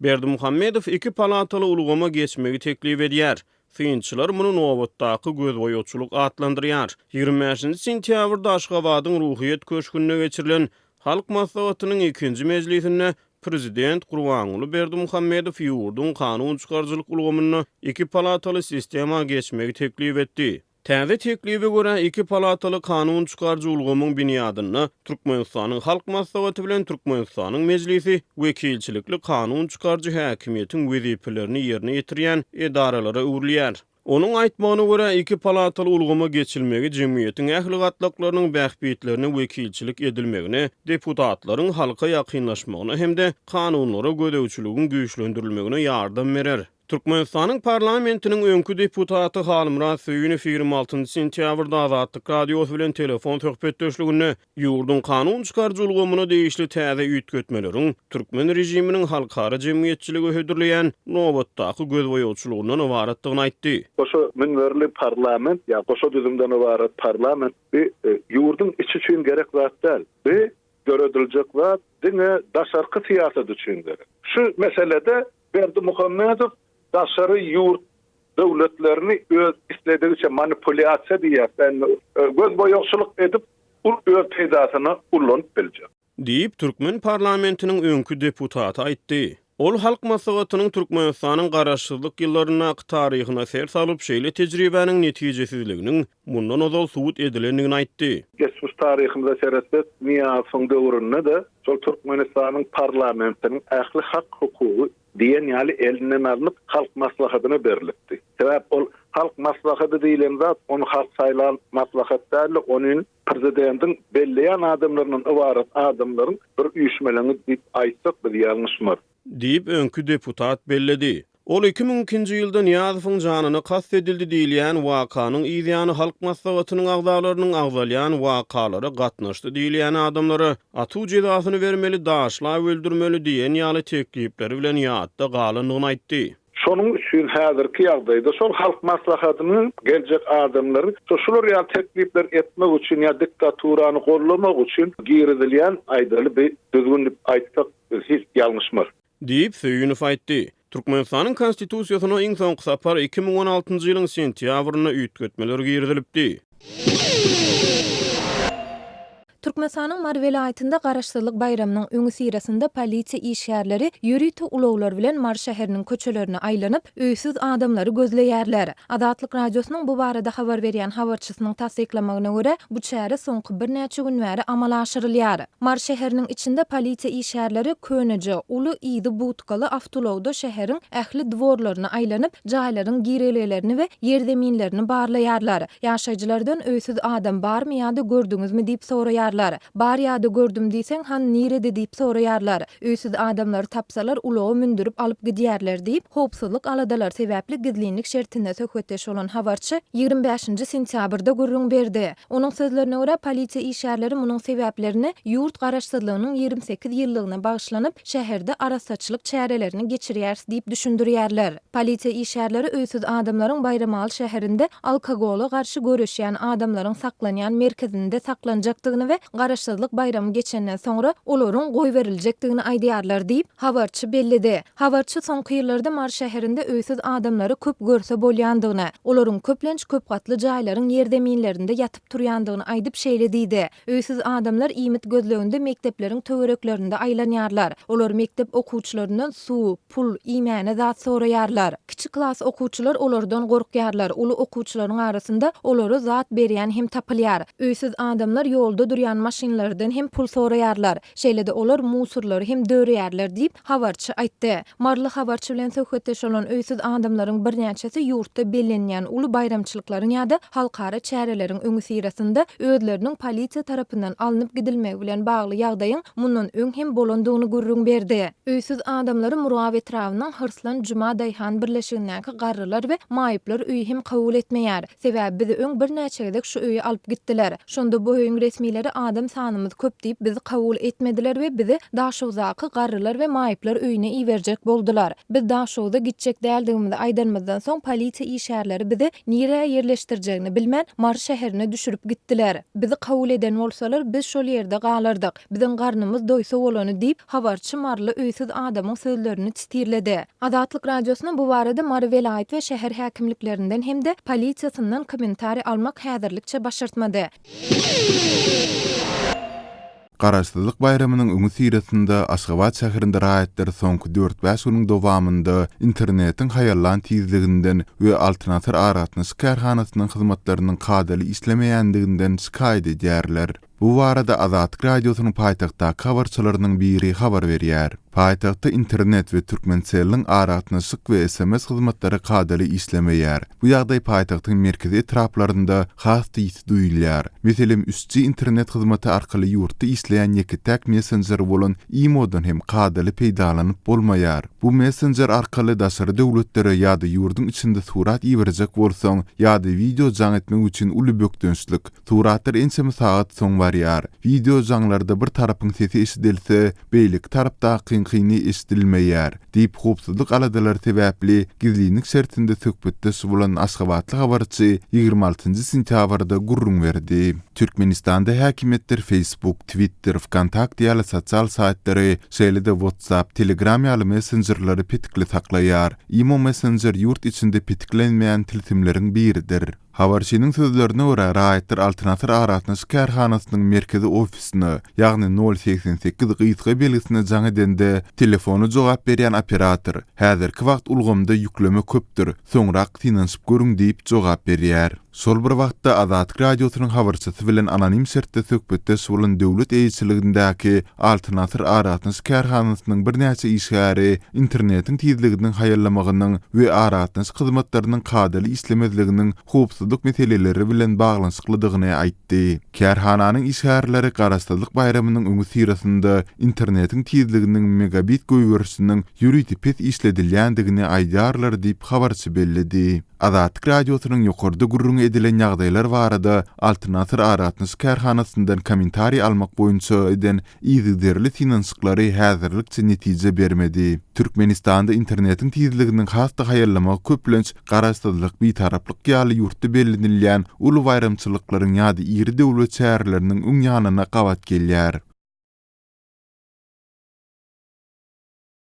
Berdimuhamedow iki palataly ulgama geçmegi teklip edýär. Synçylar muny nobatdaky gözboýagçylyk atlandyrýar. 25-nji sentýabrda Aşgabadyň Ruhyýet köşgünde geçirilen Halk Maslahatynyň ikinji mejlisinde prezident Gurbanguly Berdimuhamedow ýurduň kanun çykaryjylyk ulgamynda iki palataly sistema geçmegi teklip etdi. Täze teklibe görä, iki palataly kanun çykaryjy ulgamyň binýadynda Türkmenistanyň Halk Maslahaty bilen Türkmenistanyň Mejlisi wekilçilikli kanun çykaryjy häkimiýetiň wezipelerini ýerine ýetirýän edaralara öwrülýär. Onuň aýtmagyna görä, iki palataly ulgama geçilmegi jemgyýetiň ähli gatlaklarynyň bähbitlerine wekilçilik edilmegine, deputatlaryň halka ýakynlaşmagyna hem-de kanunlara gözegçiligiň güýçlendirilmegine ýardam berer. Türkmenistanyň parlamentiniň öňki deputaty Halmyrat Söýünow 26 sentýabrda Azatlyk Radiosy bilen telefon söhbetdeşliginde ýurduň kanun çykaryjy ulgamyna degişli täze üýtgetmeleriň türkmen režiminiň halkara jemgyýetçilige hödürleýän nobatdaky gözboýagçylygyndan ybaratdygyny aýtdy. Goşa münberli parlament ýa goşa düzümden ybarat parlament bi ýurduň içi üçin gerek zat däl. Bi dörediljek zat diňe daşarky syýasat üçin gerek. Şu meselede Berdimuhamedow daşary ýurt döwletlerini öz isledigiçe manipulýasiýa diýýäs-dä indi, gözboýagçylyk edip, öz peýdasyna ullanyp biljek. Diýip, türkmen parlamentiniň öňki deputaty aýtdy. Ol Halk Maslahatynyň Türkmenistanyň garaşsyzlyk ýyllaryndaky taryhyna ser salyp, şeýle tejribäniň netijesizliginiň mundan ozal subut edilendigini aýtdy. Geçmiş taryhymyza seretsek, Nyýazowyň döwründe-de şol Türkmenistanyň parlamentiniň ähli hak-hukugy diýen ýaly elinden alnyp, Halk Maslahatyna berlipdi. Sebäp ol Halk Maslahady diýlen zat, ony halk saýlan maslahat däldi, ony prezidentiň belleýän adamlaryndan ybarat adamlaryň bir üýşmeleňi diýip aýtsak, biz ýalňyşmarys. Diýip, öňki deputat belledi. Ol 2002-nji ýylda Nyýazowyň janyna kast edildi diýilýän wakanyň yzýany Halk Maslahatynyň agzalarynyň agzalýan wakalara gatnaşdy diýilýän adamlara atuw jezasyny bermeli, daşlap öldürmeli diýen ýaly teklipleri bilen ýatda galandygyny aýtdy. Şonuň üçin häzirki ýagdaýda şol Halk Maslahatynyň geljek adamlary şo şular ýaly teklipler etmek üçin ýa diktaturany gollamak üçin girizilýän aýdaly bir düzgün diýip aýtsak biz hiç ýalňyşmarys. Diýip, Söýünow aýtdy. Türkmenistanyň Konstitusiýasyna iň soňky sapar 2016-njy ýylyň sentýabrynda üýtgetmeler girizilipdi. Türkmenistanyň Mary welaýatynda Garaşsyzlyk baýramynyň öňüsyrasynda polisiýa işgärleri ýörite ulaglar bilen Mary şäheriniň köçelerine aýlanyp, öýsüz adamlary gözleýärler. Azatlyk Radiosynyň bu barada habar berýän habarçysynyň tassyklamagyna görä, bu çäre soňky birnäçe gün bäri amala aşyrylýar. Mary şäheriniň içinde polisiýa işgärleri köneje, uly, yzy budkaly awtoulagda şäheriň ähli dworlaryna aýlanyp, jaýlaryň girelgelerini we ýerzeminlerini barlaýarlar. Ýaşaýjylardan öýsüz adam barmy ýa-da gördüňizmi diýip soraýarlar. Bar ýa-da gördüm diýseň, hany nirede diýip soraýarlar. Öýsüz adamlary tapsalar, ulaga mündürip alyp gidýärler diýip, howpsuzlyk aladalary sebäpli gizlinlik şertinde söhbetdeş bolan habarçy 25-nji sentýabrda gürrüň berdi. Onuň sözlerine görä, polisiýa işgärleri munuň sebäplerini ýurt garaşsyzlygynyň 28 ýyllygyna bagyşlanyp, şäherde arassaçylyk çärelerini geçirýäris diýip düşündirýärler. Polisiýa işgärleri öýsüz adamlaryň Baýramaly şäherinde alkogola garşy göreşýän adamlaryň saklanýan merkezinde saklanjakdygyny we Garaşsyzlyk baýramy geçenden soňra olaryň goýberiljekdigini aýdýarlar diýip, habarçy belledi. Habarçy soňky ýyllarda Mary şäherinde öýsüz adamlary köp görse bolýandygyny, olaryň köplenç köpgatly jaýlaryň ýerzeminlerinde ýatyp turýandygyny aýdyp şeýle diýdi, Öýsüz adamlar iýmit gözleginde mekdepleriň töwereklerinde aýlanýarlar. Olar mekdep okuwçylaryndan suw, pul, iýmäne zat soraýarlar. Kiçi klas okuwçylar olardan gorkýarlar, uly okuwçylaryň arasynda olara zat berýän hem tapylýar. Öýsüz adamlar ýolda durýan maşynlardan hem pul soraýarlar. Şeýle-de olar musurlary hem dörýärler diýip, habarçy aýtdy. Maryly habarçy bilen söhbetdeş bolan öýsüz adamlaryň birnäçesi ýurtda bellenilýän uly baýramçylyklaryň ýa-da halkara çäreleriň öňüsyrasynda özleriniň polisiýa tarapyndan alnyp gidilmegi bilen bagly ýagdaýyň mundan öň hem bolandygyny gürrüň berdi. Öýsüz adamlary Murgap etrabynyň Hyrslan Juma daýhan birleşigindäki garrylar we maýyplar öýi hem kabul etmeýär. Sebäbi bizi öň birnäçe gezek şu öýe alyp gitdiler. Şonda bu öýüň resmileri. adam sanymyz köp diýip bizi kabul etmediler we bizi Daşoguzdaky garrylar we maýyplar öýüne iberjek boldular. Biz Daşoguza gitjek däldigimizi aýdanymyzdan soň polisiýa işgärleri bizi nirä ýerleşdirjegini bilmän Mary şäherine düşürip gitdiler. Bizi kabul eden bolsalar biz şol ýerde galardyk. Biziň garnymyz doýsa bolany diýip, habarçy maryly öýsüz adamyň sözlerini sitirledi. Azatlyk Radiosyna bu barada Mary welaýat we şäher häkimliklerinden hem-de polisiýasyndan kommentariý almak häzirlikçe başartmady. Garaşsyzlyk baýramynyň öňüsyrasynda Aşgabat şäherinde raýatlar soňky dört-bäş günüň dowamynda internetiň haýallan tizliginden we Altyn Asyr aragatnaşyk kärhanasynyň hyzmatlarynyň kadaly işlemeýändiginden şikaýat edýärler. Bu barada Azatlyk Radiosynyň paýtagtdaky habarçylarynyň biri habar berýär. Paýtagtda internet we Türkmencelliň aragatnaşyk we sms hyzmatlary kadaly işlemeýär. Bu ýagdaý paýtagtyň merkezi etraplarynda has-da ýiti duýulýar. Meselem, üç G internet hyzmaty arkaly ýurtda işleýän ýeke-täk messenjer bolan Imo-dan hem kadaly peýdalanyp bolmaýar. Bu messenjer arkaly daşary döwletlere ýa-da ýurduň içinde surat iberjek bolsaň ýa-da wideo jaň etmek üçin uly bökdençlik. Suratlar ençeme sagat soň barýar. Wideo jaňlarda bir tarapyň sesi eşidilse, beýleki tarapdakyňkyny eşidilmeýär, diýip, howpsuzlyk aladalary sebäpli gizlinlik şertinde söhbetdeş bolan aşgabatly habarçy 26 sentýabrda gürrüň berdi. Türkmenistanda häkimiýetler Facebook, Twitter, Wkontakte ýaly sosial saýtlary, şeýle-de WhatsApp, Telegram ýaly messenjerleri petikli saklaýar. Imo messenjer ýurt içinde petiklenmeýän tilsimleriň biridir. Habarçynyň sözlerine görä, raýatlar Altyn Asyr aragatnaşyk kärhanasynyň merkezi ofisine, ýagny nol 88 gysga belgisine jaň edende, telefona jogap berýän operator, Häzirki wagt ulgamda ýükleme köpdür, soňrak synanyşyp görüň diýip jogap berýär. Şol bir wagtda, Azatlyk Radiosynyň habarçysy bilen anonim şertde söhbetdeş bolan döwlet eýeçiligindäki Altyn Asyr aragatnaşyk kärhanasynyň birnäçe işgäri internetiň tizliginiň haýallamagynyň we aragatnaşyk hyzmatlarynyň kadaly işlemezliginiň howpsuzlyk meseleleri bilen baglanyşyklydygyny aýtdy. Kärhananyň işgärleri Garaşsyzlyk baýramynyň öňüsyrasynda internetiň tizliginiň megabit goýberişiniň ýörite pes işledilýändigini aýdýarlar diýip, habarçy belledi. Azatlyk Radiosynyň ýokarda gürrüňi edilen ýagdaýlar barada Altyn Asyr aragatnaşyk kärhanasyndan kommentariý almak boýunça eden yzygiderli synanyşyklary häzirlikçe netije bermedi. Türkmenistanda internetiň tizliginiň has-da haýallamagy köplenç Garaşsyzlyk, Bitaraplyk ýaly ýurtda bellenilýän uly baýramçylyklaryň ýa-da iri döwlet çäreleriniň öň ýanyna gabat gelýär.